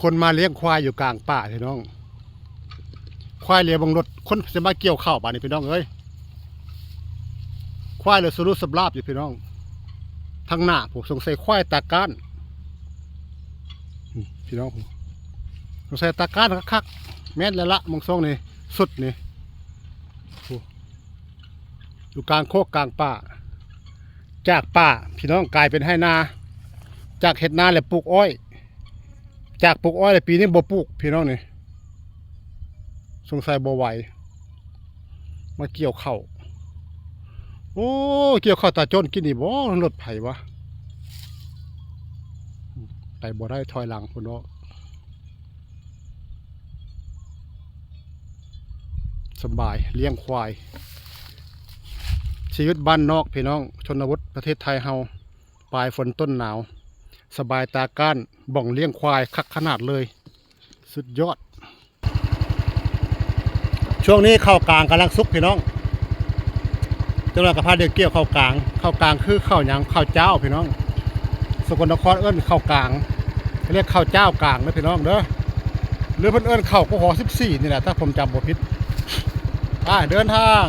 ຄົນມາລ້ຽງຄວາຍຢູ່ກາງປ່າພີ່ນ້ອງ, ຄວາຍເລບັງລົດ, ຄົນຊິມາກ່ຽວເຂົ້າບາດນີ້ພີ່ນ້ອງເອີຍ. ຄວາຍເລສະຫຼຸດສຳລາບຢູ່ພີ່ນ້ອງ, ທາງໜ້າພຸ້ນ ສົງໄສຄວາຍຕາກ້ານ ອືມ ພີ່ນ້ອງ, ສົງໄສຕາກ້ານຄັກໆ. ແມ່ນແລ້ວລະ ເບິ່ງຊົງນີ້ ສຸດນີ້ ຜູ້ ຢູ່ກາງໂຄກກາງປ່າ, ຈາກປ່າພີ່ນ້ອງກາຍເປັນໄຮ່ນາ, ຈາກເຮັດນາແລ້ວປູກອ້ອຍ, ຈາກປູກອ້ອຍແລ້ວປີນີ້ບໍ່ປູກພີ່ນ້ອງນີ້, ສົງໄສບໍ່ໄຫວ ມາກ່ຽວເຂົ້າ. ໂອ້ ກ່ຽວເຂົ້າຕາໂຈນກິນນີ້ບໍ່ ລົດໃຜວະ, ໄປບໍ່ໄດ້ ຖອຍຫຼັງພຸ້ນເນາະ. ສະບາຍລ້ຽງຄວາຍ ຊີວິດບ້ານນອກພີ່ນ້ອງ, ຊົນນະບົດປະເທດໄທເຮົາ, ປາຍຝົນຕົ້ນໜາວ, ສະບາຍຕາກ້ານ, ບ່ອນລ້ຽງຄວາຍຄັກຂະໜາດເລີຍ, ສຸດຍອດ. ຊ່ວງນີ້ເຂົ້າກາງກຳລັງສຸກພີ່ນ້ອງ, ຈັກໜ່ອຍກໍພາດຽວກ່ຽວເຂົ້າກາງ. ເຂົ້າກາງຄືເຂົ້າຫຍັງ? ເຂົ້າຈ້າວພີ່ນ້ອງ, ສະກົນນະຄອນເອີ້ນເຂົ້າກາງ, ເຂົາເອີ້ນເຂົ້າຈ້າວກາງເດີພີ່ນ້ອງເດີ, ຫຼືເພິ່ນເອີ້ນເຂົ້າ ກຂ ສິບສີ່ ນີ້ແຫຼະ ຖ້າຜົມຈຳບໍ່ຜິດ. ໄປເດີນທາງ.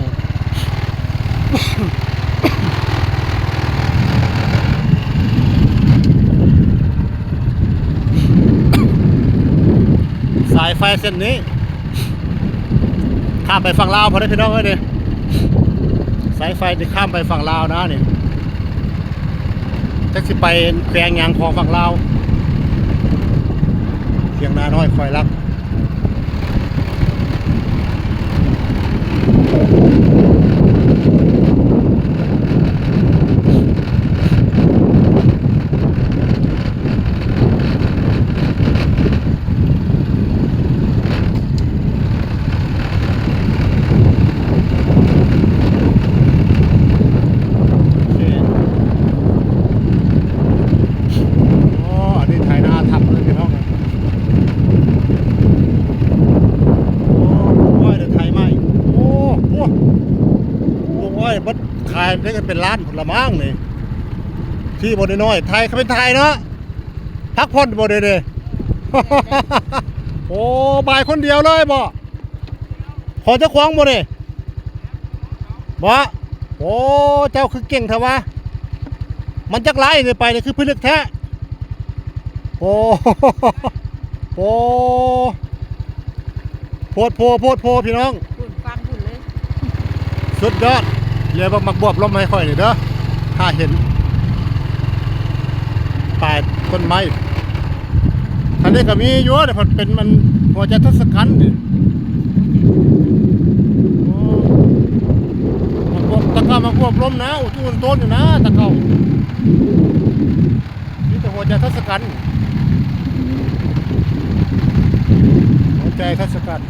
ສາຍໄຟເສັ້ນນີ້ຂ້າມໄປຝັ່ງລາວພຸ້ນເດ້ພີ່ນ້ອງເອີຍນີ້, ສາຍໄຟນີ້ຂ້າມໄປຝັ່ງລາວນະນີ້. ຈັກຊິໄປແຂວງຫຍັງຂອງຝັ່ງລາວ. ຖຽງນານ້ອຍຄອຍລັກ. ໂອ້ ອັນນີ້ໄຖນາທັບເລີຍພີ່ນ້ອງ. ໂອ້ ປູກອ້ອຍໄຖໃໝ່. ໂອ້ ໂອ້ ປູກອ້ອຍເບິດ ຂາຍໄດ້ເປັນລ້ານພຸ້ນລະມັ້ງນີ້. ທີ່ບໍ່ນ້ອຍໆ ໄຖກໍເປັນໄຖເນາະ. ພັກຜ່ອນບໍ່ເດ ໂອ້ ບາຍຄົນດຽວເລີຍບໍ່? ຂໍເຈົ້າຂອງບໍ່ນີ້? ບໍ່? ໂອ້ ເຈົ້າຄືເກັ່ງແທ້ວະ. ມັນຈັກໄລ່ນີ້ໄປນີ້ ຄືພິລຶກແທ້. ໂອ້ ໂອ້ ໂພດໂພ ໂພດໂພ ພີ່ນ້ອງ. ພຸ້ນ ຟັງພຸ້ນເລີຍ. ສຸດຍອດ. ເລີຍບັກ ບັກບວບລົມໃຫ້ຂ້ອຍນີ້ເດີ ຖ້າເຫັນປາຍຕົ້ນໄມ້. ທາງນີ້ກໍມີຢູ່ ແຕ່ເພິ່ນເປັນມັນຫົວໃຈທົດສະກັນນີ້. ໂອ້ ບັກບວບ ແຕ່ເກົ່າບັກບວບລົມນະ ອຸດຕູນໂຕນຢູ່ນະ ແຕ່ເກົ່າ. ມີແຕ່ຫົວໃຈທົດສະກັນ ຫົວໃຈທົດສະກັນ.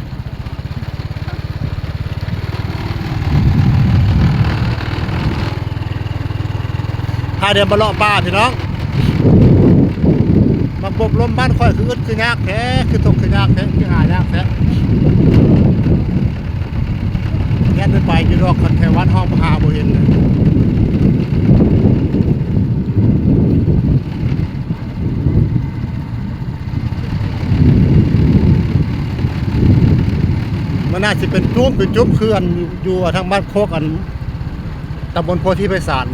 ພາເດີນມາເລາະປ່າພີ່ນ້ອງ. ບັກບວບລົມບ້ານຂ້ອຍຄືອຶດຄືຍາກແທ້ ຄືທຸກຄືຍາກແທ້ ຄືຫາຍາກແທ້. ແລ່ນໄປຢູ່ດອກ ຄັນແຖວວັດຫ້ອງພະຫາບໍ່ເຫັນ. ມັນອາດຊິເປັນຈຸ້ມ ເປັນຈຸ້ມ ຄືອັນຢູ່ທາງບ້ານໂຄກ ອັນຕຳບົນໂພທິໄພສານ.